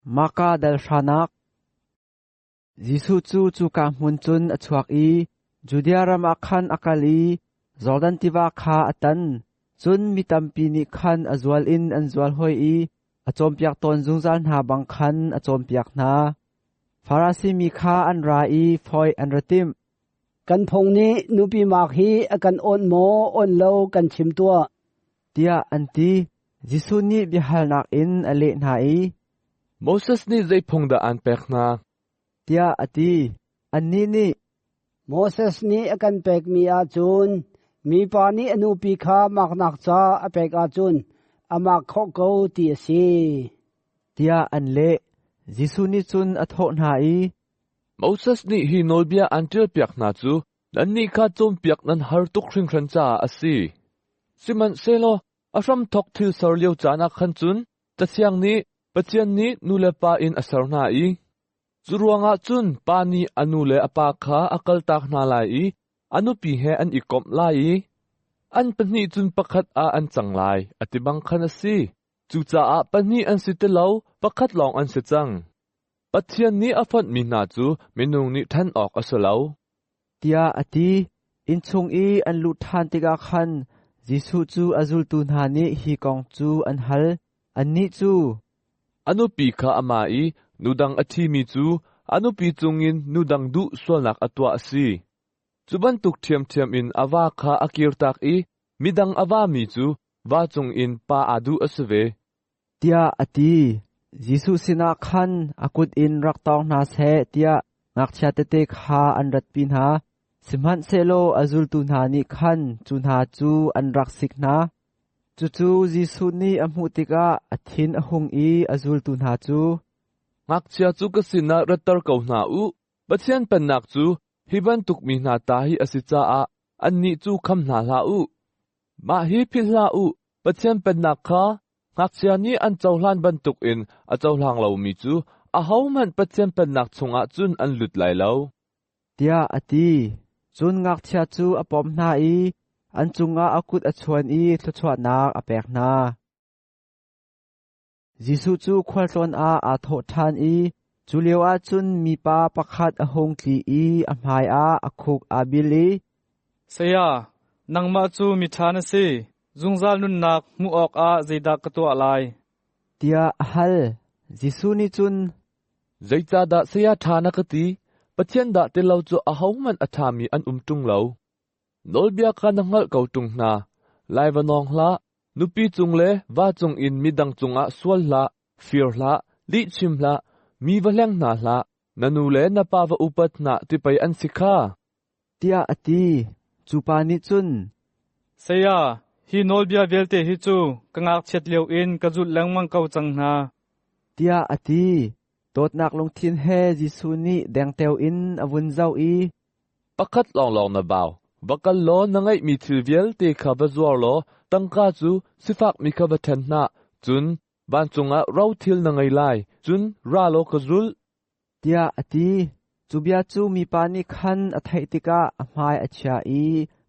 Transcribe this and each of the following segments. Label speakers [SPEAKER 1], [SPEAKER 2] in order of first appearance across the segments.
[SPEAKER 1] Maka dal hranak. Jesuh cu cuka hmun cun a chuak i Judea ram ah khan a kal i Jordan tiva kha a tan. Cun mi tampi nih khan a zual in an zual hoi i a cawnpiak tawn zungzal hna bang khan a cawnpiak hna. Farasi mi kha an ra i foih an ra timh.
[SPEAKER 2] Kan phung nih nupi mak hi a kan awnh maw awnh lo kan chim tuah.
[SPEAKER 1] Tiah an ti. Jesuh nih biahalnak in a leh hna i,
[SPEAKER 3] Moses nih zei phung dah aan pek hna?
[SPEAKER 1] Tiah a ti. Annih nih,
[SPEAKER 2] Moses nih a kan pekmi ahcun mipa nih a nupi kha maknak ca a pek ahcun a mak khawh ko ti a si.
[SPEAKER 1] Tiah an leh. Jesuh nih cun a thawh hna i,
[SPEAKER 3] Moses nih hi nawlbia aan ṭialpiak hna cu nannih kha cawnpiak nan har tuk hringhran caah a si. Sihmanhsehlaw a hramthawk thil ser lio caan ah khan cun Cathiang nih Pathian nih nu le pa in a ser hna i cu ruangah cun pa nih a nu le a pa kha a kaltak hna lai i a nupi he an i komh lai i an pahnih cun pakhat ah an cang lai, a ti bang khan a si. Cucaah pahnih an si ti lo, pakhat lawng an si cang. Pathian nih a fonhmi hna cu minung nih ṭhen awk a si lo.
[SPEAKER 1] Tiah a ti. Innchung i an luh ṭhan tikah khan Jesuh cu a zultu hna nih hi kong cu an hal. Annih cu,
[SPEAKER 3] A nupi kha a ma i nu dang a ṭhimi cu a nupi cungin nu dang duh sualnak a tuah a si. Cu bantuk ṭhiamṭhiam in a va kha a kirtak i midang a vami cu va cungin pa aa duh a si ve.
[SPEAKER 1] Tiah a ti. Jesuh sinah khan a kut in rak tawng hna seh tiah ngakchia tete kha an ratpi hna. Sihmanhsehlaw a zultu hna nih khan cu hna cu an rak sik hna. Cucu Jesuh nih a hmuh tikah a thin a hung i a zultu hna cu,
[SPEAKER 3] Ngakchia cu ka sinah ratter ko hna u. Pathian Pennak cu hi bantuk mi hna ta hi a si caah annih cu kham hna hlah u. Mah hi philh hlah u, Pathian Pennak kha ngakchia nih an cohlan bantukin a cohlang lomi cu ahohmanh Pathian Pennak chungah cun an lut lai lo.
[SPEAKER 1] Tiah a ti. Cun ngakchia cu a pom hna i an cungah a kut a chuan i thluachuahnak a pek hna. Jesuh cu khualtlawn ah aa thawh ṭhan i cu lioah cun mipa pakhat a hung tli i a hmaiah a khuk aa bil i,
[SPEAKER 4] Saya, nangmah cu miṭha na si. Zungzal nunnak hmuh awkah zeidah ka tuah lai?
[SPEAKER 1] Tiah a hal. Jesuh nih cun,
[SPEAKER 3] Zeicahdah saya ṭha na ka ti? Pathian dah ti lo cu ahohmanh a ṭhami an um ṭung lo. Nawlbia kha na hngalh ko ṭung hna. Lai va nawng hlah, nupi cung le va cungin midang cungah sual hlah, fir hlah, lihchim hlah, mi va hleng hna hlah, na nu le na pa va upat hna ti pei an si kha.
[SPEAKER 1] Tiah a ti. Cu pa nih cun,
[SPEAKER 4] Saya, hi nawlbia vialte hi cu ka ngakchiat lio in ka zulh lengmang ko cang hna.
[SPEAKER 1] Tiah a ti. Dawtnak lungthin he Jesuh nih dengteo in a vun zoh i,
[SPEAKER 3] Pakhat lawnglawng na bau. Va kal law na ngeihmi thil vialte kha va zuar law tangka cu sifakmi kha va ṭhen hna, cun vancung ah rothil na ngei lai, cun ra law ka zul.
[SPEAKER 1] Tiah a ti. Cu bia cu mipa nih khan a theih tikah a hmai a chia i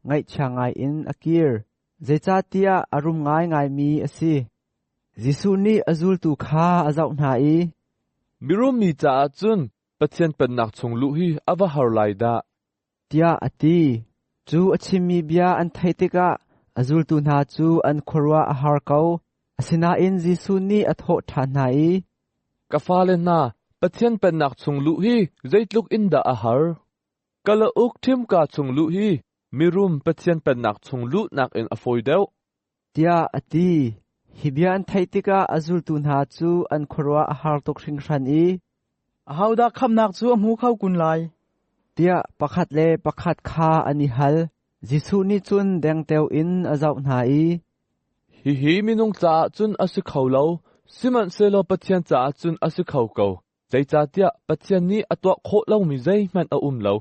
[SPEAKER 1] ngaihchia ngaiin a kir, zeicahtiah a rum ngaingaimi a si. Jesuh nih a zultu kha a zoh hna i,
[SPEAKER 3] Mirum mi caah cun Pathian Pennak chung luh hi a va har lai dah!
[SPEAKER 1] Tiah a ti. Cu a chimmi bia an theih tikah a zultu hna cu an khuaruah a har ko. Asinain Jesuh nih a thawh ṭhan hna i,
[SPEAKER 3] Ka fale hna, Pathian Pennak chung luh hi zeitluk in dah a har! Kalauk ṭhimka chung luh hi mirum Pathian Pennak chung luh nakin a fawi deuh.
[SPEAKER 1] Tiah a ti. Hi bia an theih tikah a zultu hna cu an khuaruah a har tuk hringhran i,
[SPEAKER 5] Ahodah khamhnak cu a hmu kho kun lai?
[SPEAKER 1] Tiah pakhat le pakhat kha an i hal. Jesuh nih cun dengteo in a zoh hna i,
[SPEAKER 3] Hihi minung caah cun a si kho lo, sihmanhsehlaw Pathian caah cun a si kho ko, zeicahtiah Pathian nih a tuah khawh lomi zeihmanh a um lo.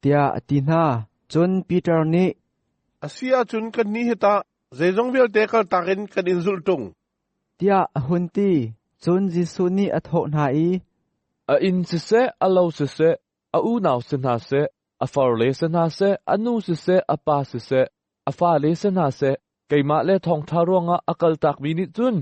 [SPEAKER 1] Tiah a ti hna. Cun Peter nih,
[SPEAKER 6] A si ahcun kannih hi tah zeizong vialte kaltak in kan in zulh ṭung.
[SPEAKER 1] Tiah a hun ti. Cun Jesuh nih a thawh hna i,
[SPEAKER 3] A inn siseh, a lo siseh, a unau si hna seh, a farle si hna seh, a nu siseh, a pa siseh, a fale si hna seh, keimah le thawngṭha ruangah a kaltakmi nih cun.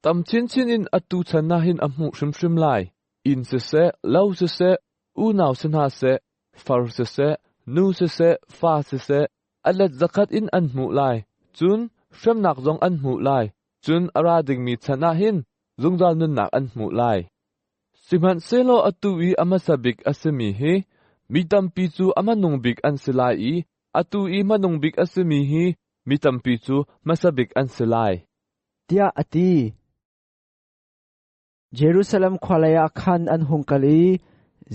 [SPEAKER 3] Tam chinchin in atu chan ah hin a hmuh hrimhrim lai. Inn siseh, lo siseh, unau si hna seh, far siseh, nu siseh, fa siseh, a let zakhat in an hmuh lai. Cun hremnak zong an hmuh lai. Cun a ra dingmi chan ah hin zungzal nunnak an hmuh lai. Sihmanhsehlaw atu i a hmasa bik a simi hi mi tampi cu a hmanung bik an si lai i atu i hmanung bik a simi hi mi tampi cu hmasa bik an si lai.
[SPEAKER 1] Tiah a ti. Jerusalem khua leiah khan an hung kal i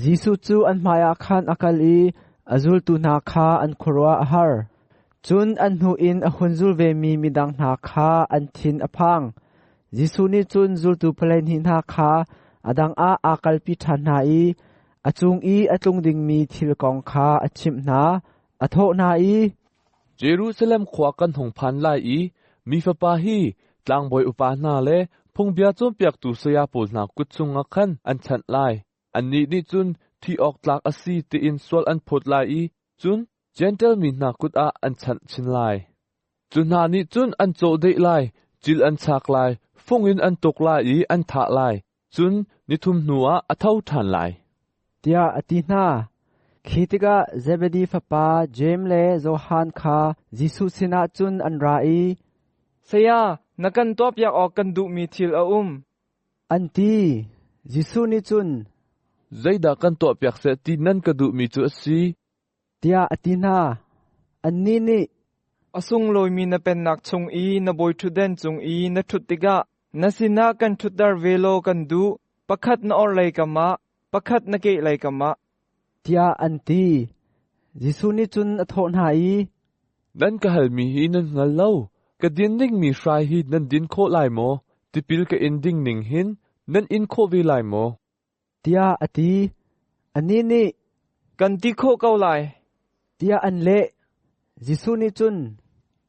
[SPEAKER 1] Jesuh cu an hmaiah khan a kal i a zultu hna kha an khuaruah a har. Cun an hnu in a hun zul vemi midang hna kha an thin a phang. Jesuh nih cun zultu 12 hna kha a dang ah aa kalpi ṭhan hna i a cung i a tlung dingmi thil kong kha a chimh hna. A thawh hna i,
[SPEAKER 3] Jerusalem khua kan hung phan lai i mi fapa hi tlangbawi upa hna le phungbia cawnpiaktu saya pawl hna kut chungah khan an chanh lai. Annih nih cun thi awk tlak a si tiin sual an phawt lai i cun Jentail mi hna kut ah an chanh chin lai. Cu hna nih cun an cawhdeh lai, cil an chak lai, fung in an tuk lai i an thah lai, cun nithum hnuah a tho ṭhan lai.
[SPEAKER 1] Tiah a ti hna. Khi tikah Zebedi fapa Jeim le Johan kha Jesuh sinah cun an ra i,
[SPEAKER 7] Saya, na kan tuahpiak awk kan duhmi thil a um.
[SPEAKER 1] An ti. Jesuh nih cun,
[SPEAKER 3] Zeidah kan tuahpiak seh ti nan ka duhmi cu a si?
[SPEAKER 1] Tiah a ti hna. Annih nih,
[SPEAKER 7] A sunglawimi na pennak chung i na bawiṭhutdan cung i na ṭhut tikah na sinah kan ṭhutter ve law kan duh, pakhat na orhlei kam ah, pakhat na kehlei kam ah.
[SPEAKER 1] Tiah an ti. Jesuh nih cun a thawh hna i,
[SPEAKER 3] Nan ka halmi hi nan hngal lo. Ka din dingmi hrai hi nan din khawh lai maw? Tipil ka in ding ning hin nan in khawh ve lai maw?
[SPEAKER 1] Tiah a ti. Anih nih,
[SPEAKER 7] Kan ti khawh ko lai.
[SPEAKER 1] Tiah an leh. Jesuh nih cun,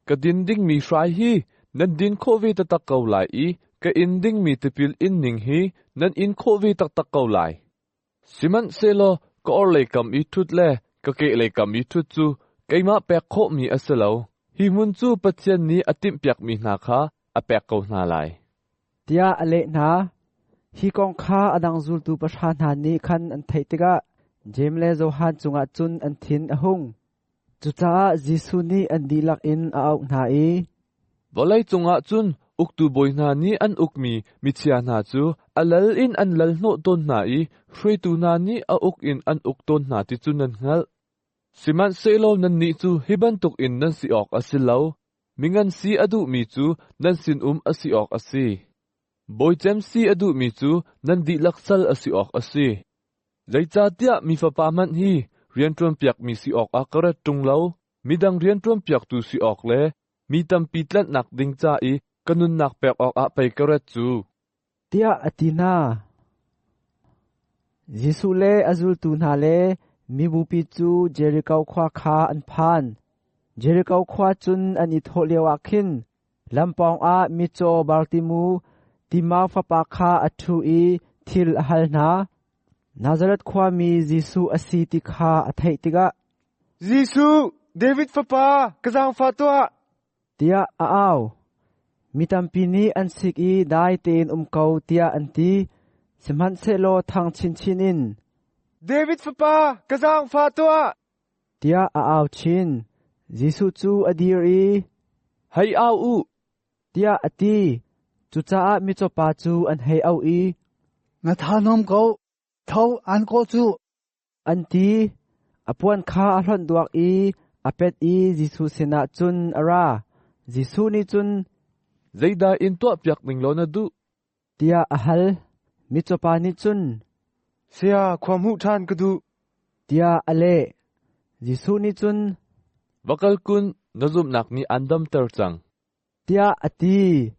[SPEAKER 3] Ka din dingmi hrai hi nan din khawh ve taktak ko lai i ka in dingmi tipil in ning hi nan in khawh ve taktak ko lai. Sihmanhsehlaw ka orhlei kam i ṭhut le ka kehlei kam i ṭhut cu keimah pek khawhmi a si lo. Hi hmun cu Pathian nih a timhpiakmi hna kha a pek ko hna lai.
[SPEAKER 1] Tiah a leh hna. Hi kong kha a dang zultu pahra hna nih khan an theih tikah Jeim le Johan cungah cun an thin a hung. Cucaah Jesuh nih an dihlak in a auh hna i,
[SPEAKER 3] Vawlei cungah cun uktu bawi hna nih an ukmi michia hna cu a lal in an lal hnawh tawn hna i hruaitu hna nih a uk in an uk tawn hna ti cu nan hngalh. Sihmanhsehlaw nannih cu hi bantukin nan si awk a si lo. Mingan si a duhmi cu nan sinum a si awk a si. Bawicem si a duhmi cu nan dihlak sal a si awk a si. Zeicahtiah mi fapa hmanh hi rianṭuanpiakmi si awkah ka rat ṭung lo, midang rianṭuanpiaktu si awk le mi tampi tlanhnak ding ca i ka nunnak pek awkah pei ka rat cu.
[SPEAKER 1] Tiah a ti hna. Jesuh le a zultu hna le mibupi cu Jeriko khua kha an phan. Jeriko khua cun an i thawh lioah khin lam pawngah mitcaw Bartimu, Timau fapa kha a ṭhu i thil a hal hna. Nazareth khuami Jesuh a si ti kha a theih tikah,
[SPEAKER 7] Jesuh, David fapa, ka zaangfah tuah!
[SPEAKER 1] Tiah a au. Mi tampi nih an sik i dai tein um ko tiah an ti. Sihmanhsehlaw thang chinchin in,
[SPEAKER 7] David fapa, ka zaangfah tuah!
[SPEAKER 1] Tiah a au chin. Jesuh cu a dir i,
[SPEAKER 3] Hei au u!
[SPEAKER 1] Tiah a ti. Cucaah mitcawpa cu an hei auh i,
[SPEAKER 8] Na tha nom ko, tho an kawh cu.
[SPEAKER 1] An ti. A puan kha a hlonh duak i a pet i Jesuh sinah cun a ra. Jesuh nih cun,
[SPEAKER 3] Zeidah in tuahpiak ning law na duh?
[SPEAKER 1] Tiah a hal. Mitcawpa nih cun,
[SPEAKER 7] Saya, khua hmuh ṭhan ka duh.
[SPEAKER 1] Tiah a leh. Jesuh nih cun,
[SPEAKER 3] Va kal kun, na zumhnak nih aan damter cang.
[SPEAKER 1] Tiah a ti.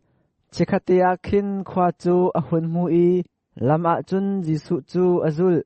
[SPEAKER 1] Chikkhatte ah khin khua cu a hun hmu i lam ah cun Jesuh cu a zulh.